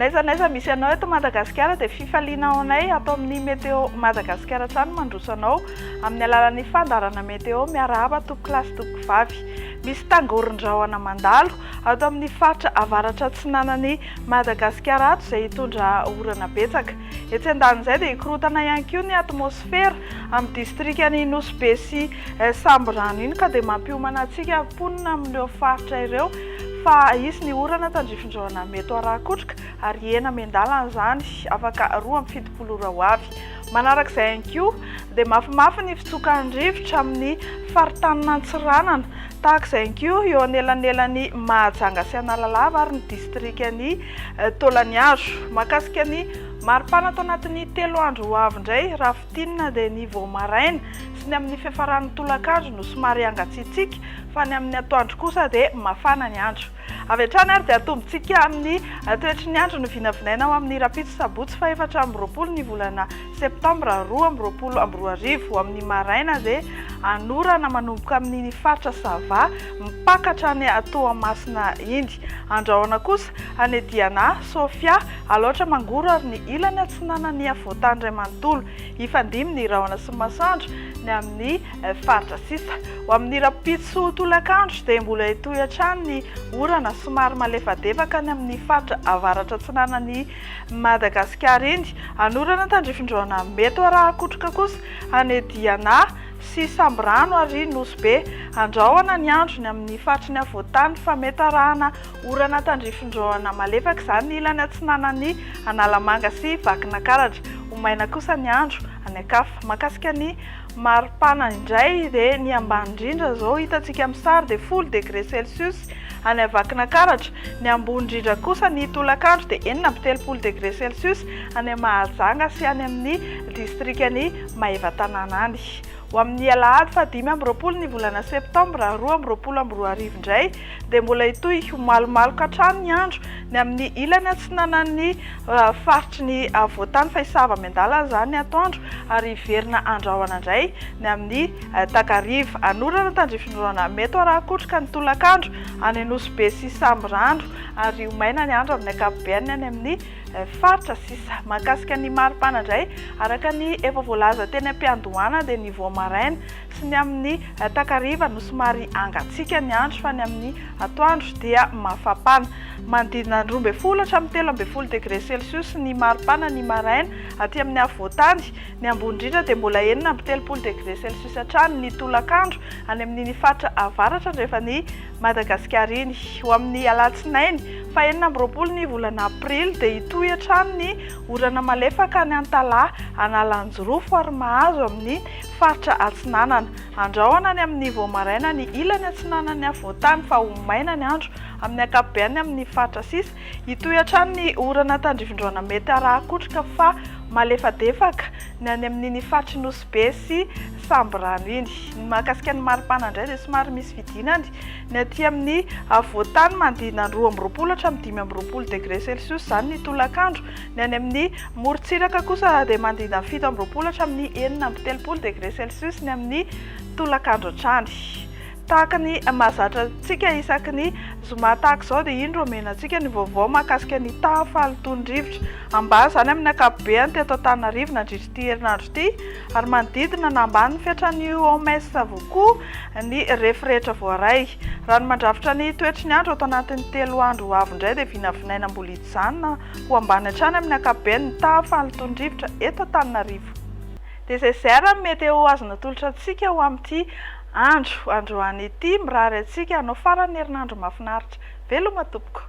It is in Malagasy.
N'aiza n'aiza misy anao eto Madagasikara dia fifaliana ho anay ato amin'ny Météo Madagasikara hatrany mandroso anao amin'ny alalan'ny fandaharana Météo miarahaba tompokolahy sy tompokovavy. Misy tangoron-drahona mandalo ato amin'ny faritra avaratra atsinanan'i Madagasikara ato izay hitondra orana betsaka. Etsy andanin'izay dia hikorontana ihany koa ny atmosfera amin'ny distrikan'i Nosy Be sy Sambirano iny ka dia mampiomana antsika mponina amin'ireo faritra ireo fa hisy ny orana tandrifin-drahona mety ho arahan-kotroka ary hihena miandalana izany afaka 72 ora ho avy. Manaraka izay ihany koa dia mafimafy ny fitsokan'ny rivotra amin'ny faritanin'Antsiranana. Tahaka izay ihany koa eo anelanelan'i Mahajanga sy Analalava ary ny distrikan'i Taolagnaro. Mahakasika ny maripana ato anatin'ny telo andro ho avy indray raha fintinina dia ny vao maraina sy ny amin'ny fiafaran'ny tolakandro no somary hangatsiatsiaka fa ny amin'ny atoandro kosa dia mafana ny andro. Avy hatrany ary dia atombontsika amin'ny toetry ny andro no vinavinaina ho amin'ny rahampitso sabotsy faha-24 ny volana septambra 2022. Ho amin'ny maraina dia hanorana manomboka amin'iny faritra Sava mipaka hatrany Toamasina iny. Andrahona kosa any Diana, Sofia, Alaotra Mangoro ary ny ilany atsinanan'ny afovoantany iray manontolo. Hifandimby ny rahona sy ny masoandro ny amin'ny faritra sisa. Ho amin'ny rahampitso tolakandro dia mbola hitohy hatrany ny orana somary malefadefaka any amin'ny faritra avaratra atsinanan'i Madagasikara iny. Hanorana tandrifin-drahona mety ho arahan-kotroka kosa any Diana sy Sambirano ary Nosy Be. Andrahona ny andro ny amin'ny faritry ny afovoantany fa mety arahana orana tandrifin-drahona malefaka izany ny ilany atsinanan'i Analamanga sy Vakinakaratra. Ho maina kosa ny andro any an-kafa. Mahakasika ny maripana indray dia ny ambany indrindra izao hitantsika amin'ny sary dia folo degré celsius any Vakinakaratra, ny ambony indrindra kosa ny tolakandro dia 36 degré celsius any Mahajanga sy any amin'ny distrikan'i Maevatanàna any. Ho amin'ny alahady faha 25 ny volana septambra 2022 indray dia mbola hitohy ho malomaloka hatrany ny andro ny amin'ny ilany atsinanan'ny faritry ny afovoantany fa hisava miandalana izany ny atoandro ary hiverina andrahona indray ny amin'ny takariva. Hanorana tandrifin'orana mety ho arahan-kotroka ny tolakandro any Nosy Be sy Sambirano ary ho maina ny andro amin'ny ankapobeny any amin'ny faritra sisa. Mahakasika ny maripana indray, araka ny efa voalaza teny am-piandohana dia ny vao maraina sy ny amin'ny takariva no somary hangatsiaka ny andro fa ny amin'ny atoandro dia mafampana. Manodidina ny 12 hatramin'ny 13 degre celsius ny maripana ny maraina aty amin'ny afovoantany. Ny ambony indrindra dia mbola 36 degre celsius hatrany ny tolakandro any amin'iny faritra avaratra andrefan'i Madagasikara iny. Ho amin'ny alatsinainy faha 26 ny volana aprily dia hitohy hatrany ny orana malefaka any Antalaha, Analanjirofo ary mahazo amin'ny faritra atsinanana. Andrahona any amin'ny vao maraina ny ilany atsinanan'ny afovoantany fa ho maina ny andro amin'ny ankapobeny amin'ny faritra sisa. Hitohy hatrany ny orana tandrifin-drahona mety haraha-kotroka fa malefadefaka ny any amin'iny faritry Nosy Be sy Sambirano iny. Ny mahakasika ny maripana indray dia somary misy fidinany ny aty amin'ny afovoantany manodidina ny 22 hatramin'ny 25 degré celsius izany ny tolakandro. Ny any amin'ny morontsiraka kosa dia manodidina ny 27 hatramin'ny 36 degré celsius ny amin'ny tolakandro hatrany. Tahaka ny mahazatra antsika isaky ny zoma tahaka izao dia indro omena antsika ny vaovao mahakasika ny taha fahalotoan'ny rivotra. Ambany izany amin'ny ankapobeny teto Antananarivo nandritra ity herinandro ity ary manodidina na ambany ny fetran'ny OMS avokoa ny refy rehetra voaray. Raha ny mandrafitra ny toetry ny andro ato anatin'ny telo andro ho avy indray dia vinavinaina mbola hijanona Ho ambany hatrany amin'ny ankapobeny ny taha fahalotoan'ny rivotra eto Antananarivo. Dia izay izay ary ny mety ho azo natolotra antsika ho amin'ity andro androany ity. Mirary antsika hanao faran'ny herinandro mahafinaritra. Veloma tompoko.